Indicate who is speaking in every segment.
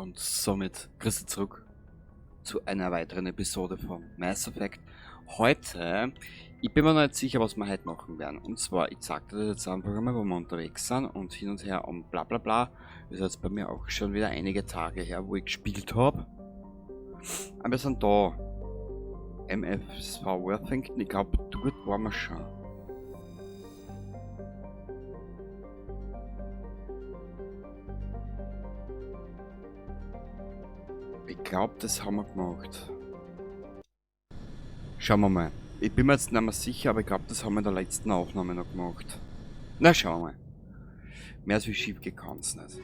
Speaker 1: Und somit grüße zurück zu einer weiteren Episode von Mass Effect. Heute, ich bin mir noch nicht sicher, was wir heute machen werden. Und zwar, ich zeig dir das jetzt einfach einmal, wo wir unterwegs sind und hin und her und bla bla bla. Ist jetzt bei mir auch schon wieder einige Tage her, wo ich gespielt hab. Aber wir sind da. MFV Worthington, ich glaub, dort waren wir schon. Ich glaub, das haben wir gemacht. Schauen wir mal. Ich bin mir jetzt nicht mehr sicher, aber ich glaub, das haben wir in der letzten Aufnahme noch gemacht. Na, schauen wir mal. Mehr als wie schief geht kann's nicht.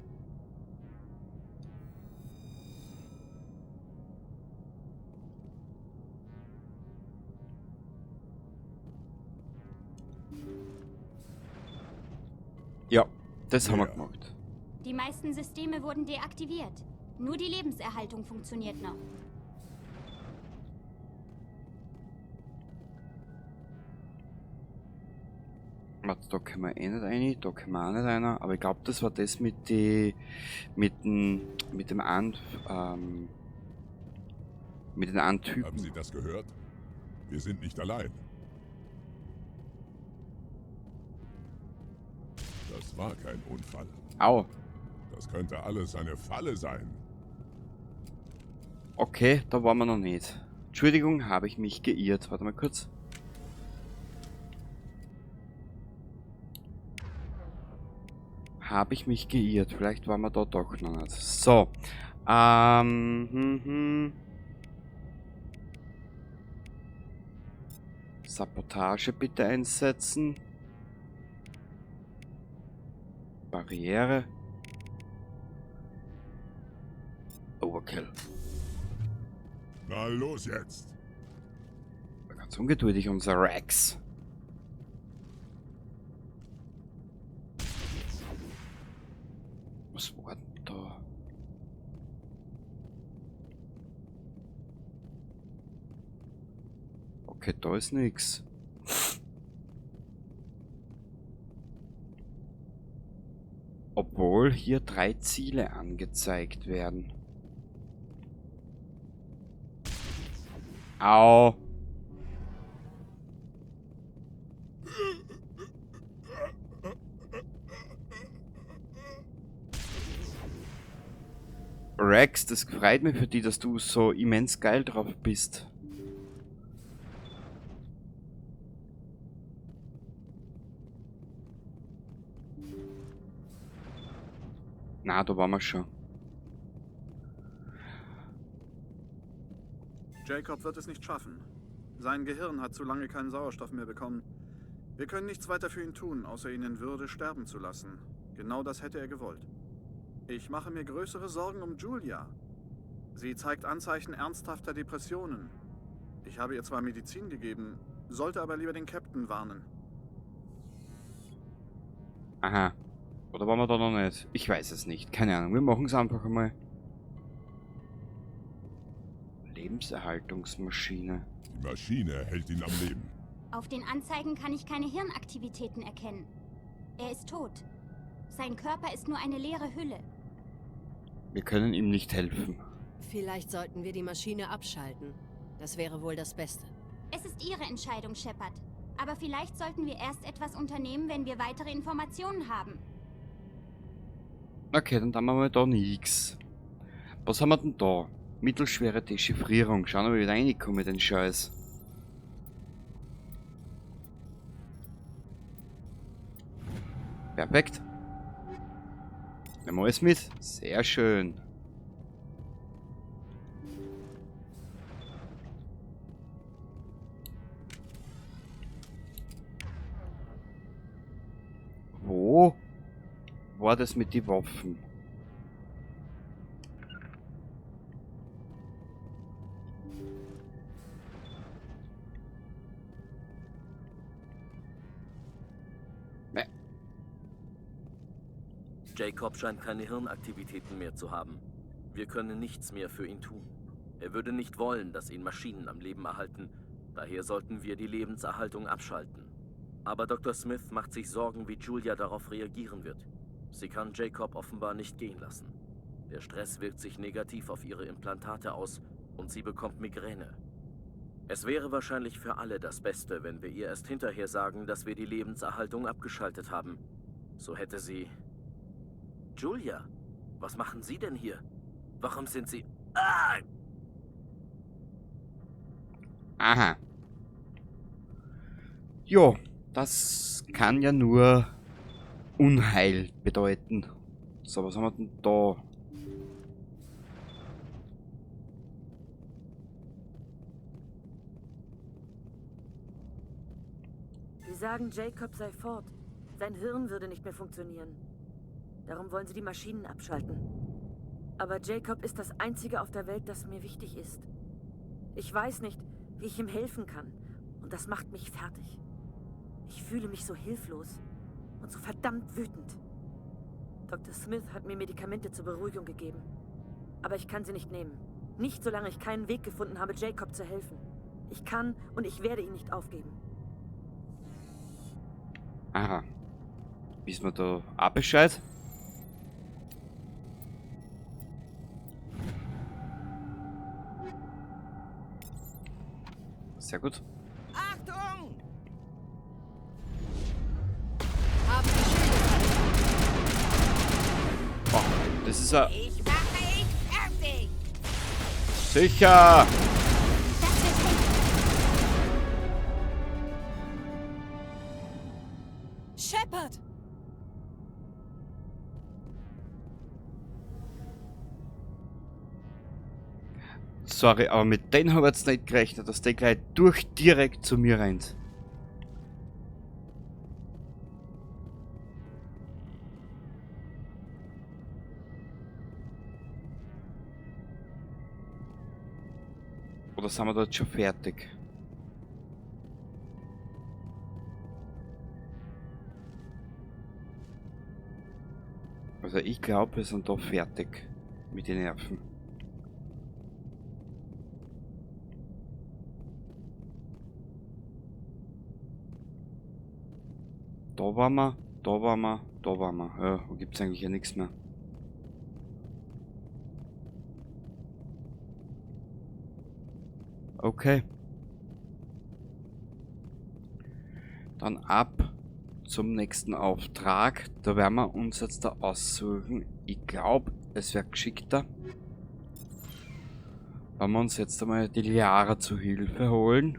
Speaker 1: Ja, das haben wir gemacht.
Speaker 2: Die meisten Systeme wurden deaktiviert. Nur die Lebenserhaltung funktioniert noch.
Speaker 1: Warte, da können wir eh nicht rein, da können wir auch nicht rein. Aber ich glaub, das war das mit die, mit dem, mit dem An- mit den Antypen.
Speaker 3: Haben Sie das gehört? Wir sind nicht allein. Das war kein Unfall.
Speaker 1: Au.
Speaker 3: Das könnte alles eine Falle sein.
Speaker 1: Okay, da waren wir noch nicht. Entschuldigung, habe ich mich geirrt. Warte mal kurz. Habe ich mich geirrt. Vielleicht waren wir da doch noch nicht. So. Sabotage bitte einsetzen. Barriere. Overkill.
Speaker 3: Na los jetzt!
Speaker 1: Ganz ungeduldig, unser Wrex. Was war denn da? Okay, da ist nix. Obwohl hier 3 Ziele angezeigt werden. Au. Wrex, das freut mich für dich, dass du so immens geil drauf bist. Na, da waren wir schon.
Speaker 4: Jacob wird es nicht schaffen. Sein Gehirn hat zu lange keinen Sauerstoff mehr bekommen. Wir können nichts weiter für ihn tun, außer ihn in Würde sterben zu lassen. Genau das hätte er gewollt. Ich mache mir größere Sorgen um Julia. Sie zeigt Anzeichen ernsthafter Depressionen. Ich habe ihr zwar Medizin gegeben, sollte aber lieber den Captain warnen.
Speaker 1: Aha. Oder waren wir da noch nicht? Ich weiß es nicht. Keine Ahnung. Wir machen's einfach einmal. Lebenserhaltungsmaschine.
Speaker 3: Die Maschine hält ihn am Leben.
Speaker 2: Auf den Anzeigen kann ich keine Hirnaktivitäten erkennen. Er ist tot. Sein Körper ist nur eine leere Hülle.
Speaker 1: Wir können ihm nicht helfen.
Speaker 5: Vielleicht sollten wir die Maschine abschalten. Das wäre wohl das Beste.
Speaker 2: Es ist Ihre Entscheidung, Shepard. Aber vielleicht sollten wir erst etwas unternehmen, wenn wir weitere Informationen haben.
Speaker 1: Okay, dann haben wir mal da nix. Was haben wir denn da? Mittelschwere Dechiffrierung. Schauen wir, wie wir da reinkommen mit dem Scheiß. Perfekt. Nehmen wir alles mit. Sehr schön. Wo war das mit den Waffen? Nee.
Speaker 6: Jacob scheint keine Hirnaktivitäten mehr zu haben. Wir können nichts mehr für ihn tun. Er würde nicht wollen, dass ihn Maschinen am Leben erhalten. Daher sollten wir die Lebenserhaltung abschalten. Aber Doktor Smith macht sich Sorgen, wie Julia darauf reagieren wird. Sie kann Jacob offenbar nicht gehen lassen. Der Stress wirkt sich negativ auf ihre Implantate aus und sie bekommt Migräne. Es wäre wahrscheinlich für alle das Beste, wenn wir ihr erst hinterher sagen, dass wir die Lebenserhaltung abgeschaltet haben. So hätte sie... Julia, was machen Sie denn hier? Warum sind Sie... Ah!
Speaker 1: Aha. Jo, das kann ja nur Unheil bedeuten. So, was haben wir denn da?
Speaker 7: Sie sagen, Jacob sei fort. Sein Hirn würde nicht mehr funktionieren. Darum wollen sie die Maschinen abschalten. Aber Jacob ist das Einzige auf der Welt, das mir wichtig ist. Ich weiß nicht, wie ich ihm helfen kann. Und das macht mich fertig. Ich fühle mich so hilflos und so verdammt wütend. Dr. Smith hat mir Medikamente zur Beruhigung gegeben. Aber ich kann sie nicht nehmen. Nicht, solange ich keinen Weg gefunden habe, Jacob zu helfen. Ich kann und ich werde ihn nicht aufgeben.
Speaker 1: Aha. Wissen wir da auch Bescheid? Sehr gut.
Speaker 8: Achtung!
Speaker 5: Haben die Schilde verloren.
Speaker 1: Oh, das ist ja...
Speaker 8: Ich mache ihn fertig!
Speaker 1: Sicher!
Speaker 2: Das wird helfen.
Speaker 5: Shepard!
Speaker 1: Sorry, aber mit denen habe ich jetzt nicht gerechnet, dass der gleich durch direkt zu mir rennt. Oder sind wir da jetzt schon fertig? Also ich glaube, wir sind da fertig mit den Nerven. Da waren wir, da waren wir, da waren wir. Ja, da gibt's eigentlich ja nichts mehr. Okay. Dann ab zum nächsten Auftrag. Da werden wir uns jetzt da aussuchen. Ich glaub, es wär geschickter, wenn wir uns jetzt einmal die Liara zu Hilfe holen.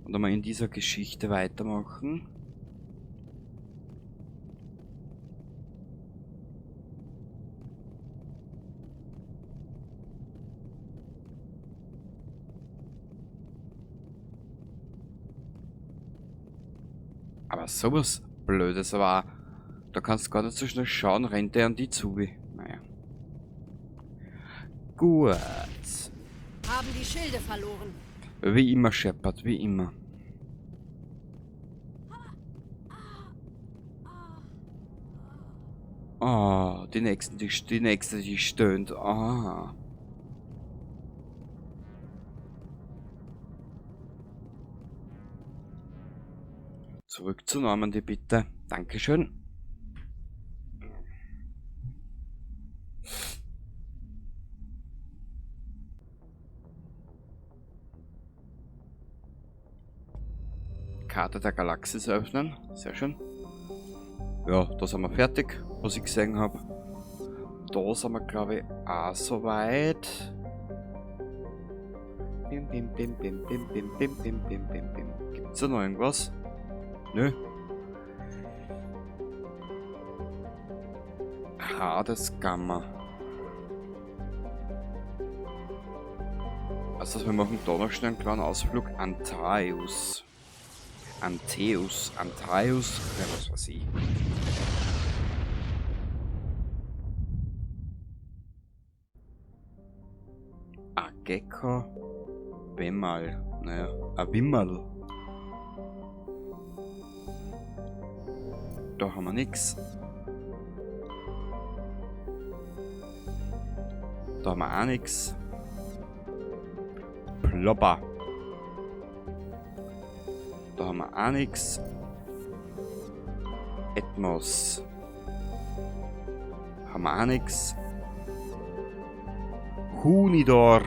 Speaker 1: Und einmal in dieser Geschichte weitermachen. Aber sowas Blödes, aber auch, da kannst du gar nicht so schnell schauen, rennt der an die zu. Naja. Gut.
Speaker 5: Haben die Schilde verloren.
Speaker 1: Wie immer, Shepard, wie immer. Oh, die nächsten, die, die nächste, die stöhnt. Ah. Zurück zu Normandy, bitte. Dankeschön. Karte der Galaxis öffnen. Sehr schön. Ja, da sind wir fertig, was ich gesehen hab. Da sind wir, glaub ich, auch soweit. Bim, bim, bim, bim, bim, bim, bim, bim, bim, bim, bim. Gibt's da noch irgendwas? Nö. Hades Gamma. Also wir machen da noch schnell einen kleinen Ausflug. Antaeus. Antaeus, Antaeus, ja, was weiß ich. A Gecko. Wimmerl. Naja, a Wimmerl. Da haben wir nix. Da haben wir auch nix. Plopper. Da haben wir auch nix. Atmos. Haben wir auch nix. Hunidor.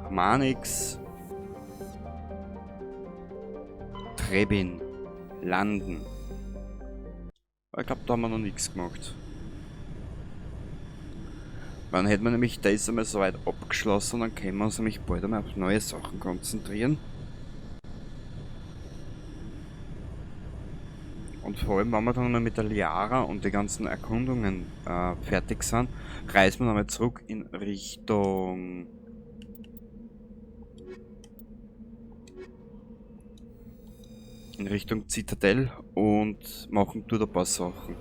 Speaker 1: Haben wir auch nix. Trebin. Landen. Ich glaube, da haben wir noch nichts gemacht. Dann hätten wir nämlich das einmal soweit abgeschlossen, dann können wir uns nämlich bald einmal auf neue Sachen konzentrieren. Und vor allem, wenn wir dann mal mit der Liara und die ganzen Erkundungen fertig sind, reisen wir nochmal zurück in Richtung Zitadelle und machen dort ein paar Sachen.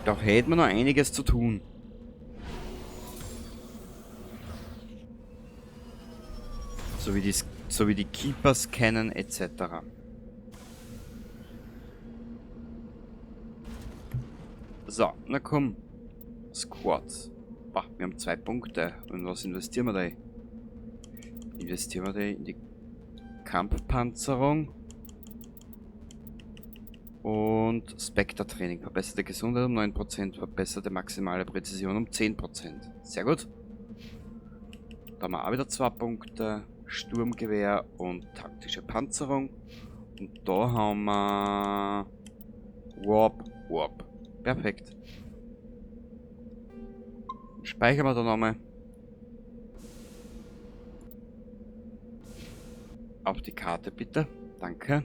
Speaker 1: Da hätten wir noch einiges zu tun. So wie die Keepers kennen et cetera. So, na komm. Squad. Bah, wir haben 2 Punkte. Und was investieren wir da? Investieren wir da in die Kampfpanzerung. Und Spectre-Training. Verbesserte Gesundheit um 9%, verbesserte maximale Präzision um 10%. Sehr gut. Da haben wir auch wieder 2 Punkte. Sturmgewehr und taktische Panzerung. Und da haben wir Warp, Warp. Perfekt. Speichern wir da nochmal. Auf die Karte bitte. Danke.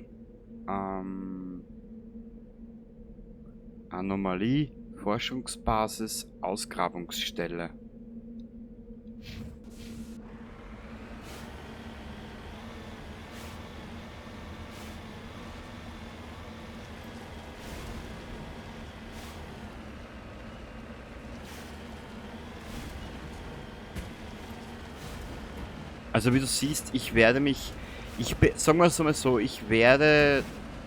Speaker 1: Anomalie, Forschungsbasis, Ausgrabungsstelle. Also wie du siehst, ich werde mich, ich be-, sagen wir es mal so, ich werde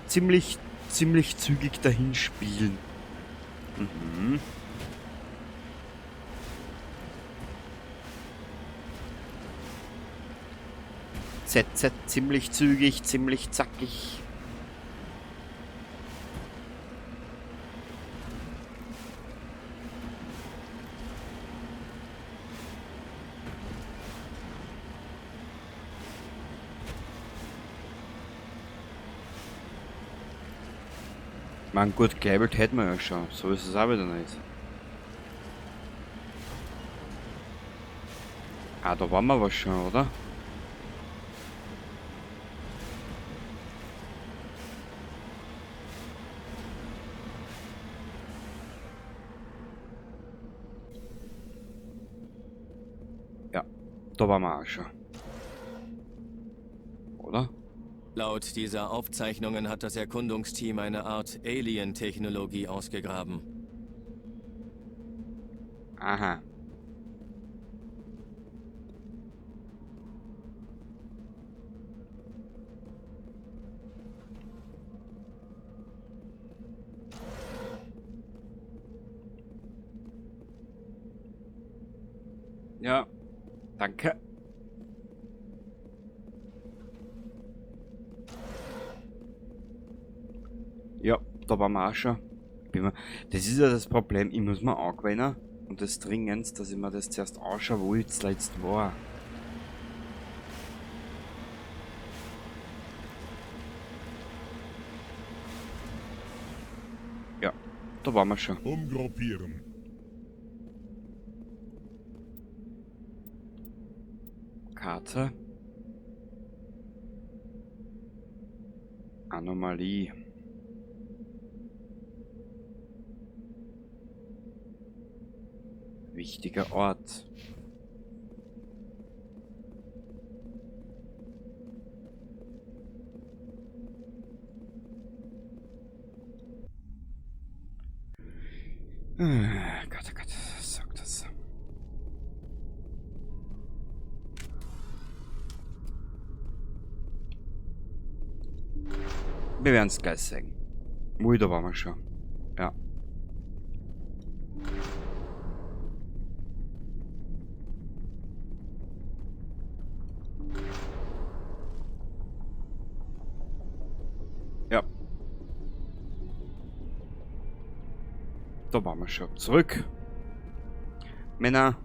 Speaker 1: ziemlich, ziemlich zügig dahin spielen. ZZ ziemlich zügig, ziemlich zackig. Man, gut gelabelt hätten wir ja schon. So ist es auch wieder nicht. Ah, da waren wir aber schon, oder? Ja, da waren wir auch schon. Oder?
Speaker 9: Laut dieser Aufzeichnungen hat das Erkundungsteam eine Art Alien-Technologie ausgegraben.
Speaker 1: Aha. Ja, danke. Ja, da waren wir auch schon. Das ist ja das Problem, ich muss mir angewöhnen und das dringend, dass ich mir das zuerst anschaue, wo ich zuletzt war. Ja, da waren wir schon.
Speaker 3: Umgruppieren.
Speaker 1: Karte. Anomalie. Wichtiger Ort. Gott, oh Gott, sag das. Wir werden's gleich sehen. Ui, da waren wir schon. Ja. Ja. Da waren wir schon. Zurück. Männer.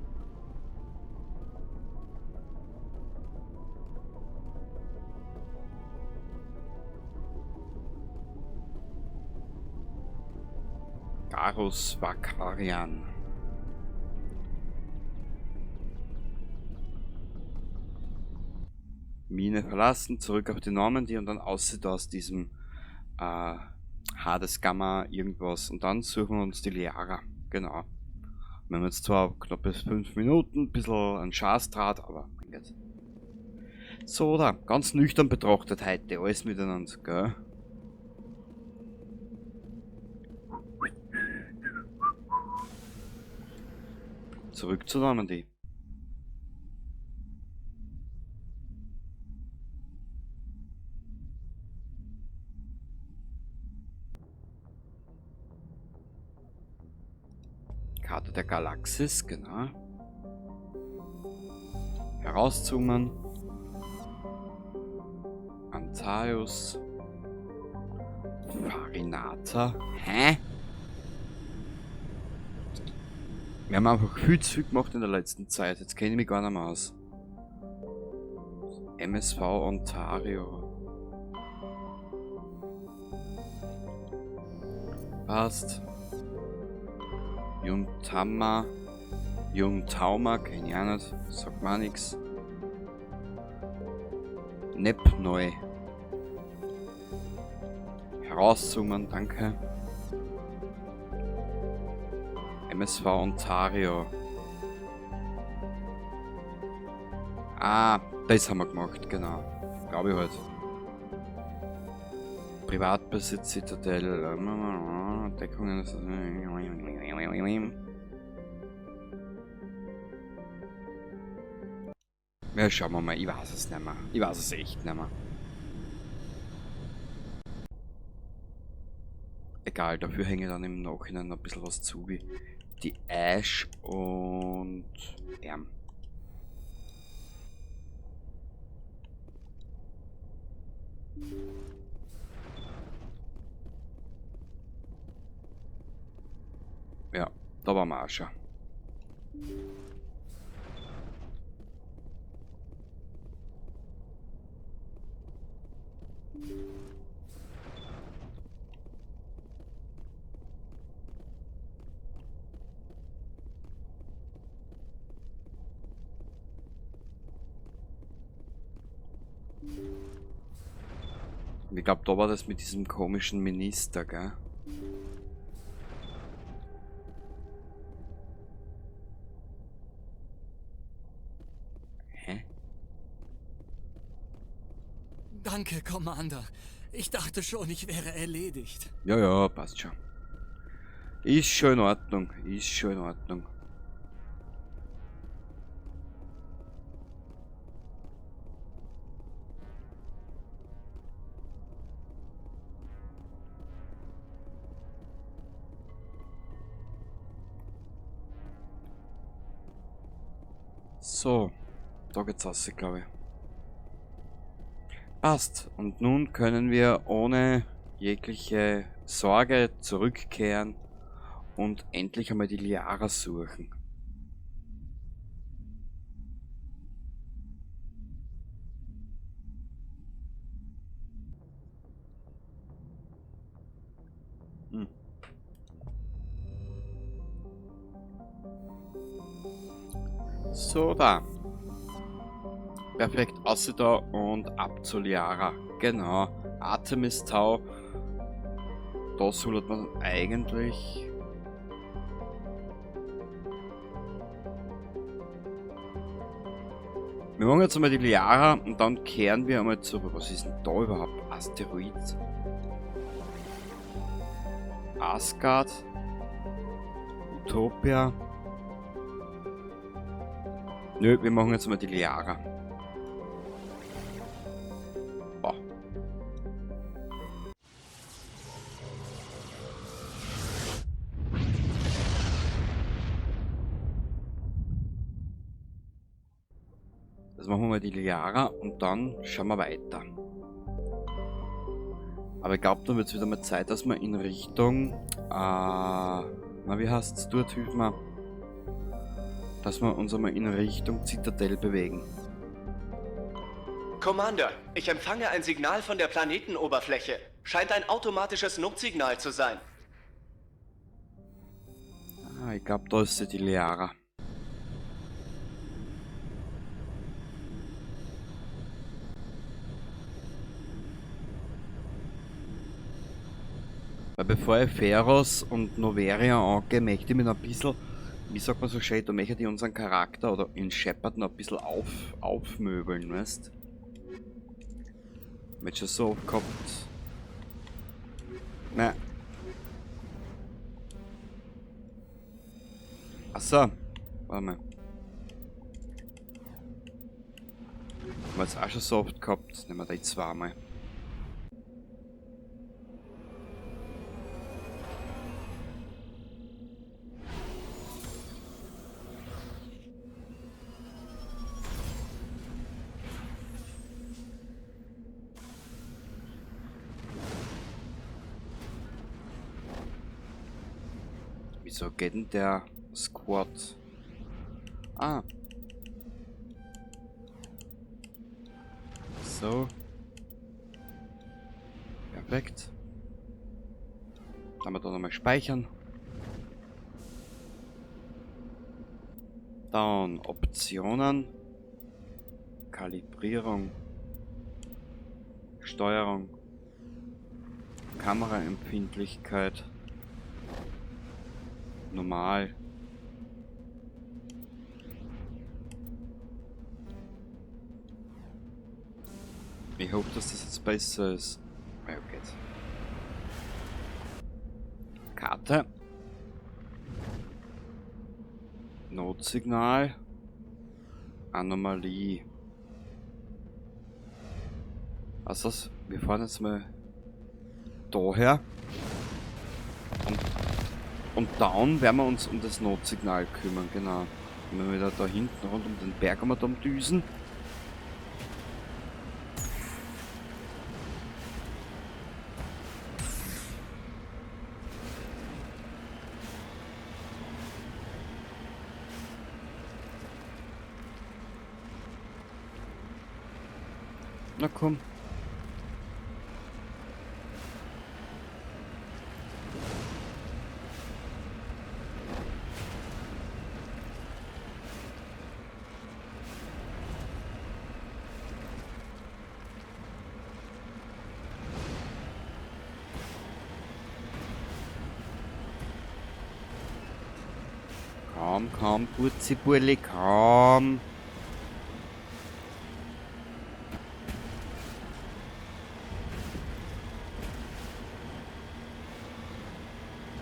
Speaker 1: Garrus Vakarian. Mine verlassen, zurück auf die Normandy und dann aussieht aus diesem Hades Gamma irgendwas. Und dann suchen wir uns die Liara. Genau. Wir haben jetzt zwar knapp bis 5 Minuten, ein bisschen ein Schaßdraht, aber mein Gott. So, da, ganz nüchtern betrachtet heute, alles miteinander, gell? Zurück zur Normandy. Karte der Galaxis, genau. Herauszoomen. Antaeus. Farinata. Hä? Wir haben einfach viel zu viel gemacht in der letzten Zeit. Jetzt kenne ich mich gar nicht mehr aus. MSV Ontario. Passt. Juntama. Juntauma, kenn ich auch nicht. Sagt mir auch nix. Nepneu. Herauszoomen, danke. MSV Ontario. Ah, das haben wir gemacht, genau. Glaube ich halt. Privatbesitz, Zitadelle, Deckungen. Ja, schauen wir mal, ich weiß es nicht mehr. Ich weiß es echt nicht mehr. Egal, dafür hänge ich dann im Nachhinein noch ein bisschen was zu, wie die Ash und Erm. Ja, da waren wir auch schon. Ich glaub, da war das mit diesem komischen Minister, gell? Hä?
Speaker 10: Danke, Commander. Ich dachte schon, ich wäre erledigt.
Speaker 1: Ja, ja, passt schon. Ist schon in Ordnung. Ist schon in Ordnung. So, da geht's raus, glaub ich. Passt. Und nun können wir ohne jegliche Sorge zurückkehren und endlich einmal die Liara suchen. So, da. Perfekt, außer da und ab zu Liara. Genau. Artemis Tau. Da sollte man eigentlich... Wir machen jetzt einmal die Liara und dann kehren wir einmal zurück. Was ist denn da überhaupt? Asteroid? Asgard? Utopia? Nö, wir machen jetzt mal die Liara. Boah. Das machen wir mal die Liara und dann schauen wir weiter. Aber ich glaub, dann wird's wieder mal Zeit, dass wir in Richtung Na, wie heißt's dort, hilf mir. Dass wir uns einmal in Richtung Zitadelle bewegen.
Speaker 11: Commander, ich empfange ein Signal von der Planetenoberfläche. Scheint ein automatisches Notsignal zu sein.
Speaker 1: Ah, ich glaube, da ist sie, die Liara. Weil bevor ich Feros und Noveria angehe, möchte ich mich noch ein bisschen, wie sagt man so schön, da möchte ich unseren Charakter oder in Shepard noch ein bisschen aufmöbeln, weißt? Mit schon so oft gehabt. Na. Achso. Warte mal. Haben wir jetzt auch schon so oft gehabt. Nehmen wir die zweimal. Wieso geht denn der Squad? Ah. So. Perfekt. Dann wir da nochmal speichern. Dann Optionen. Kalibrierung. Steuerung. Kameraempfindlichkeit. Normal. Ich hoffe, dass das jetzt besser ist. Ja, okay. Karte. Notsignal. Anomalie. Also, wir fahren jetzt mal daher. Und dann werden wir uns um das Notsignal kümmern, genau. Wenn wir wieder da hinten rund um den Berg um düsen. Na komm. Komm, komm, Putzi-Burli, komm.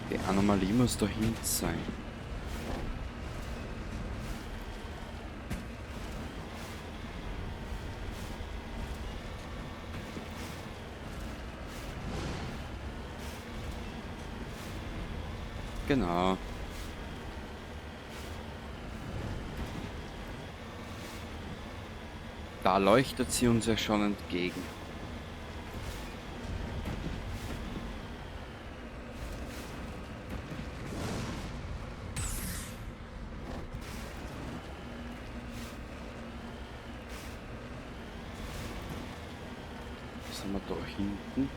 Speaker 1: Die Anomalie muss dahinter sein. Genau. Da leuchtet sie uns ja schon entgegen. Was haben wir da hinten?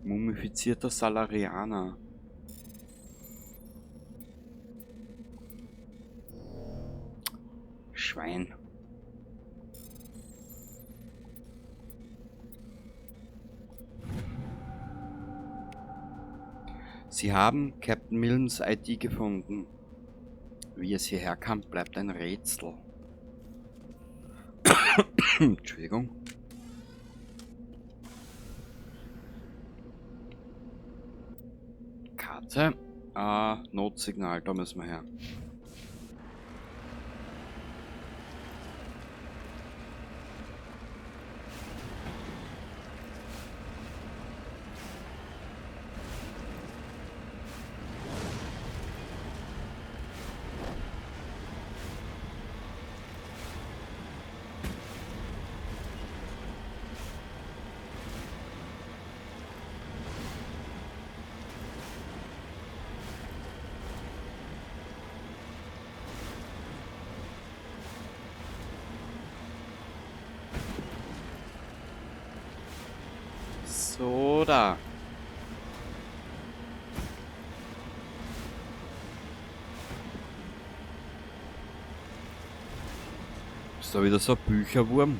Speaker 1: Mumifizierter Salarianer. Schwein. Sie haben Captain Milnes ID gefunden. Wie es hierher kam, bleibt ein Rätsel. Entschuldigung. Karte. Ah, Notsignal, da müssen wir her. So, da. Ist da wieder so ein Bücherwurm?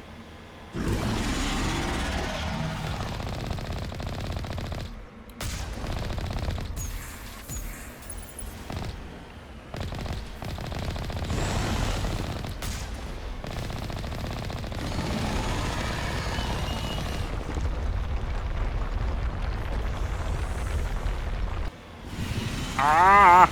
Speaker 1: Ah!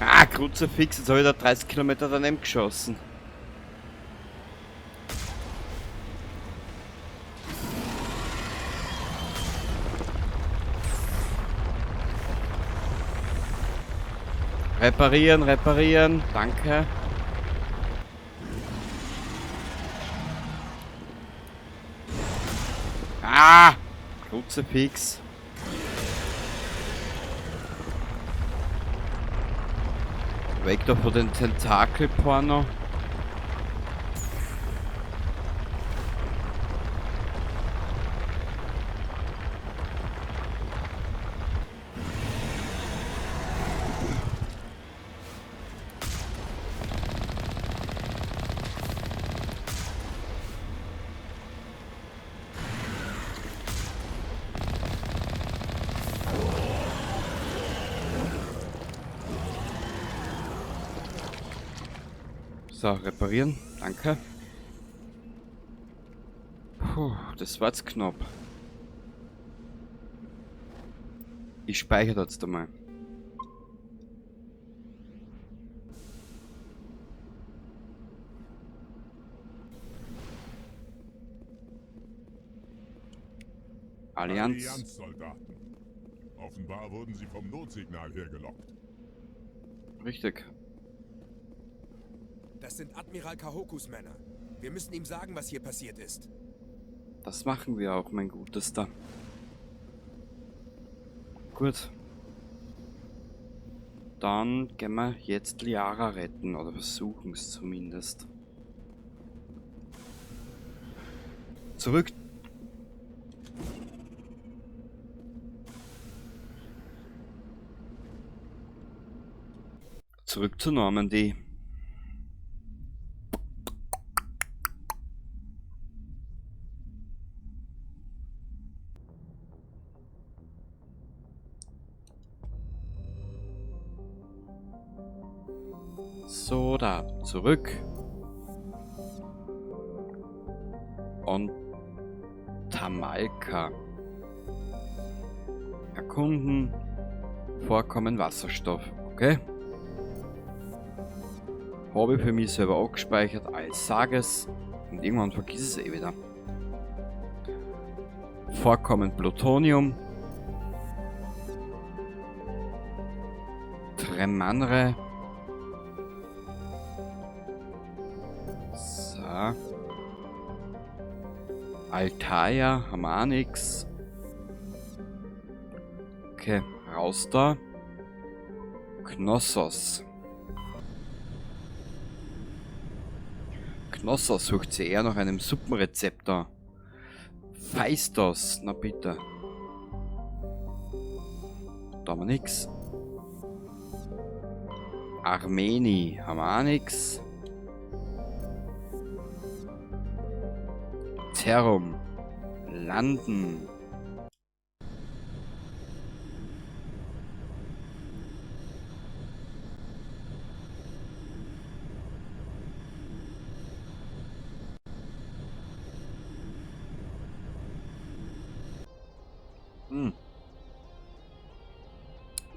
Speaker 1: Ah, Kruzifix, jetzt habe ich da 30 Kilometer daneben geschossen. Reparieren, reparieren, danke. Ah! Kruzifix. Weg da von den Tentakelporno. So, reparieren. Danke. Puh, das war jetzt knapp. Ich speichere jetzt einmal. Allianz.
Speaker 3: Allianz-Soldaten. Offenbar wurden sie vom Notsignal hergelockt.
Speaker 1: Richtig.
Speaker 12: Das sind Admiral Kahokus Männer. Wir müssen ihm sagen, was hier passiert ist.
Speaker 1: Das machen wir auch, mein Gutester. Gut. Dann gehen wir jetzt Liara retten, oder versuchen es zumindest. Zurück. Zurück zu Normandy. So, da, zurück. Und Tamalka. Erkunden. Vorkommen Wasserstoff. Okay. Habe ich für mich selber auch gespeichert als Sages. Und irgendwann vergiss es eh wieder. Vorkommen Plutonium. Tremanre. So. Altair, haben wir auch nix. Okay, raus da. Knossos. Knossos sucht sie eher nach einem Suppenrezeptor. Phaistos, na bitte. Da haben wir nix. Armeni, haben wir auch nix. Zerum. Landen.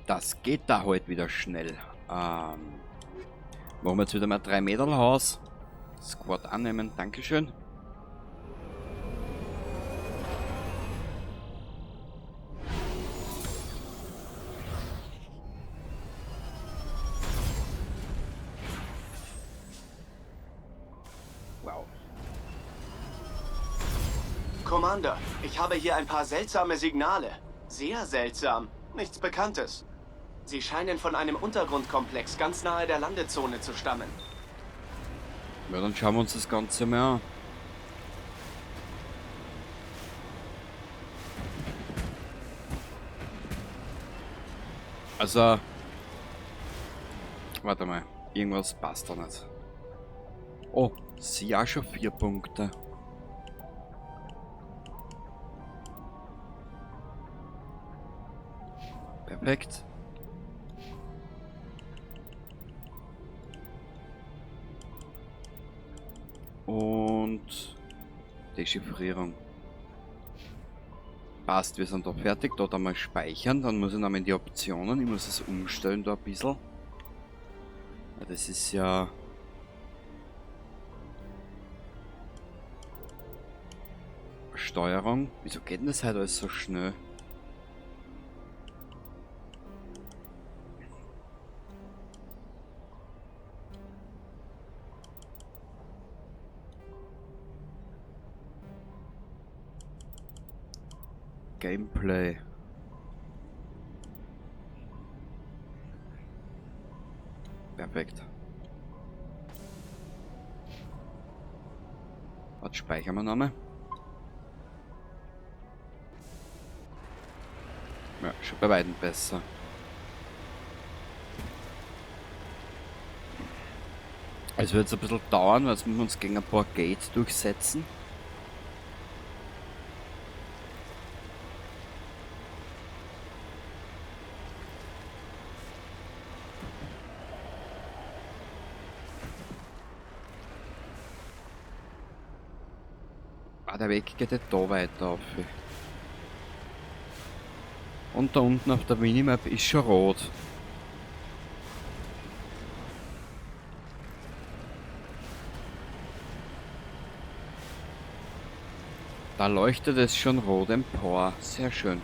Speaker 1: Das geht da heute wieder schnell. Machen wir jetzt wieder mal 3 Meter Haus. Squad annehmen, Dankeschön.
Speaker 11: Commander, ich habe hier ein paar seltsame Signale. Sehr seltsam. Nichts Bekanntes. Sie scheinen von einem Untergrundkomplex ganz nahe der Landezone zu stammen.
Speaker 1: Ja, dann schauen wir uns das Ganze mal an. Also, warte mal, irgendwas passt da nicht. Oh, sie auch schon 4 Punkte. Perfekt. Und Dechiffrierung. Passt, wir sind da fertig. Dort einmal speichern. Dann muss ich nochmal in die Optionen. Ich muss es umstellen da ein bisschen. Ja, das ist ja... Steuerung. Wieso geht denn das halt alles so schnell? Gameplay. Perfekt. Was speichern wir nochmal? Ja, schon bei weitem besser. Es wird jetzt ein bisschen dauern, weil jetzt müssen wir uns gegen ein paar Gates durchsetzen. Ah, der Weg geht ja da weiter auf. Und da unten auf der Minimap ist schon rot. Da leuchtet es schon rot empor. Sehr schön.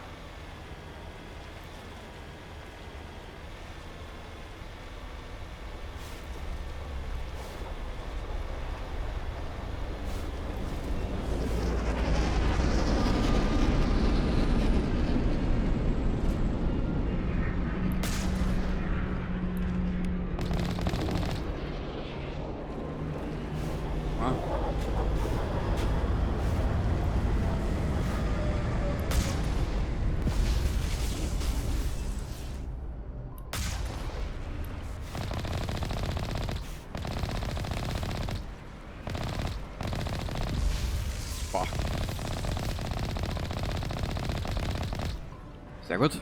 Speaker 1: Sehr gut.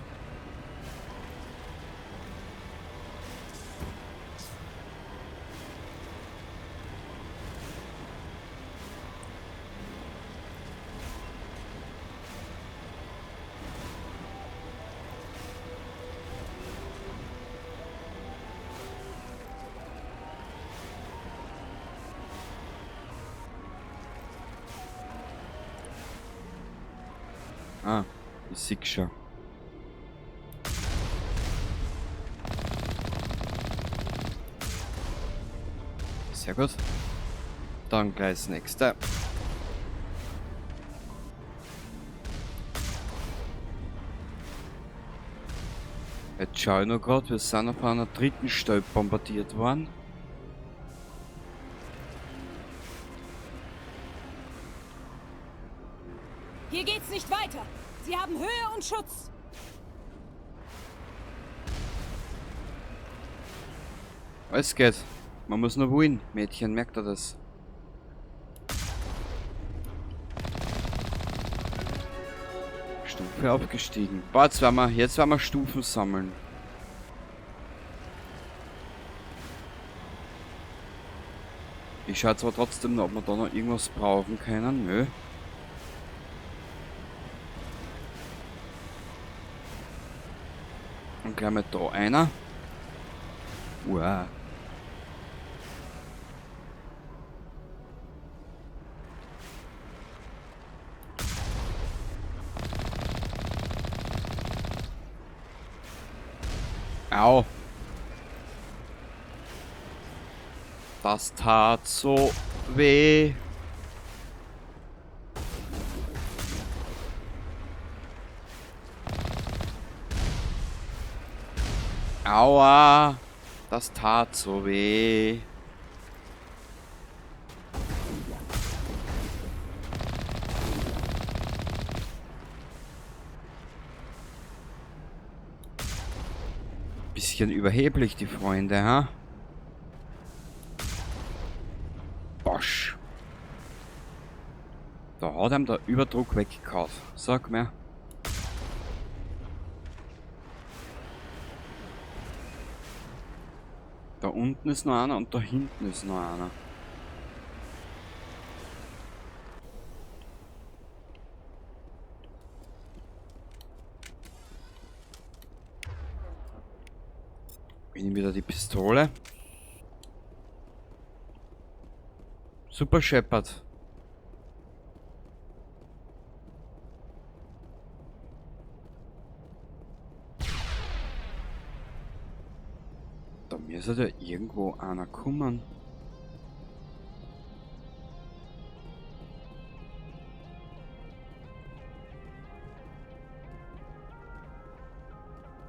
Speaker 1: Ah, ich sehe schon. Sehr gut. Dann gleich das nächste. Jetzt schaue ich noch grad, wir sind auf einer dritten Stelle bombardiert worden.
Speaker 13: Hier geht's nicht weiter. Sie haben Höhe und Schutz.
Speaker 1: Alles geht. Man muss nur wohin, Mädchen, merkt er das? Stufe aufgestiegen. Boah, jetzt werden wir Stufen sammeln. Ich schaue zwar trotzdem noch, ob wir da noch irgendwas brauchen können. Nö. Und gleich mal da einer. Wow. Au. Das tat so weh. Aua! Das tat so weh. Bisschen überheblich, die Freunde, ha? Bosch. Da hat ihm der Überdruck weggehauen. Sag mir. Da unten ist noch einer und da hinten ist noch einer. Ich nehme wieder die Pistole. Super Shepard. Da müsste ja irgendwo einer kommen.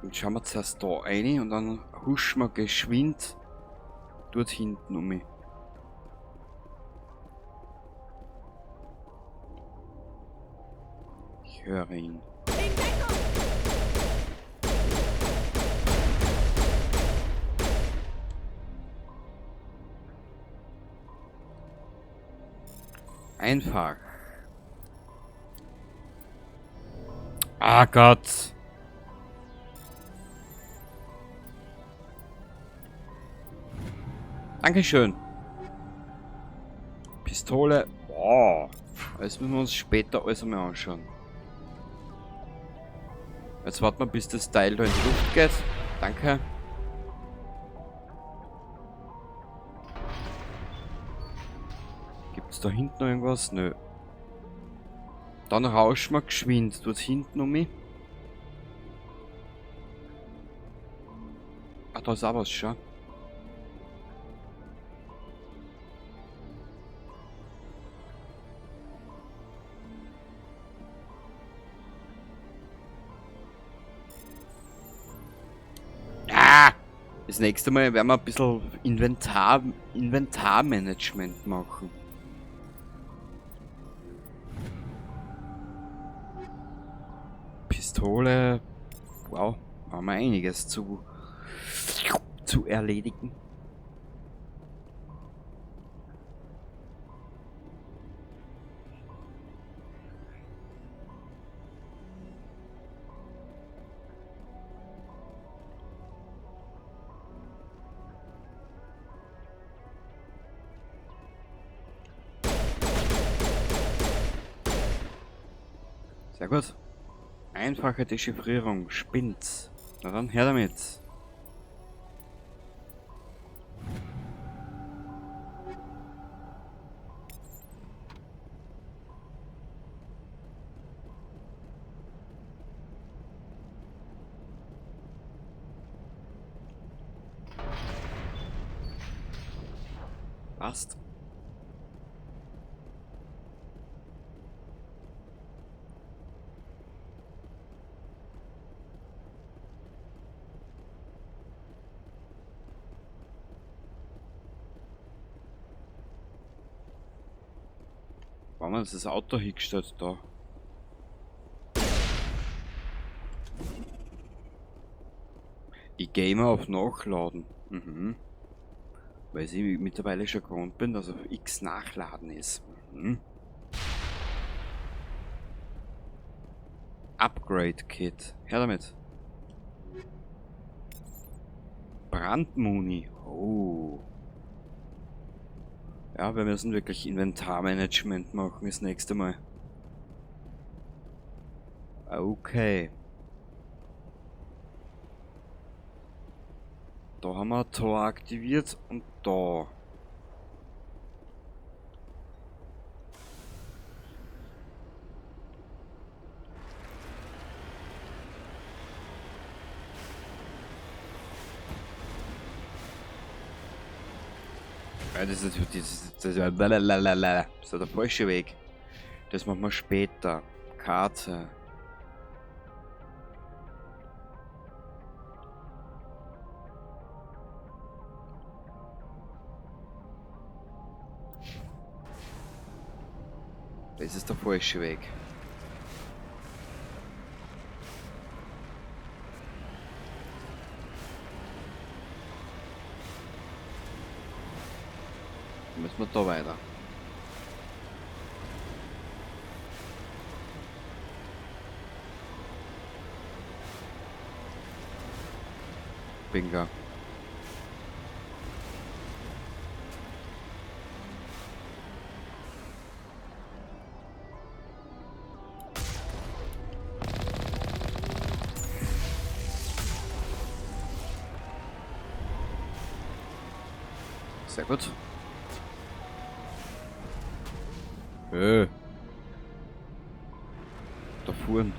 Speaker 1: Und schauen wir zuerst da rein und dann huschen wir geschwind dort hinten um mich. Ich höre ihn. Einfach. Ah Gott. Dankeschön. Pistole. Boah. Das müssen wir uns später alles einmal anschauen. Jetzt warten wir, bis das Teil da in die Luft geht. Danke. Gibt's da hinten noch irgendwas? Nö. Dann rauschen wir geschwind dort hinten um mich. Ah, da ist auch was, schau. Ah! Das nächste Mal werden wir ein bisschen Inventarmanagement machen. Pistole. Wow, haben wir einiges zu erledigen. Sehr gut. Einfache Dechiffrierung. Spinnt. Na dann, her damit. Passt. Warum haben sie das Auto hingestellt da? Ich gehe immer auf Nachladen. Mhm. Weil ich mittlerweile schon gewohnt bin, dass auf X Nachladen ist. Mhm. Upgrade Kit. Her damit. Brandmuni. Oh. Ja, wir müssen wirklich Inventarmanagement machen das nächste Mal. Okay. Da haben wir ein Tor aktiviert und da. Ja, das ist der falsche Weg. Das machen wir später. Karte. Das ist der falsche Weg. Dann müssen wir da weiter. Bingo. Sehr gut. Da fuhren.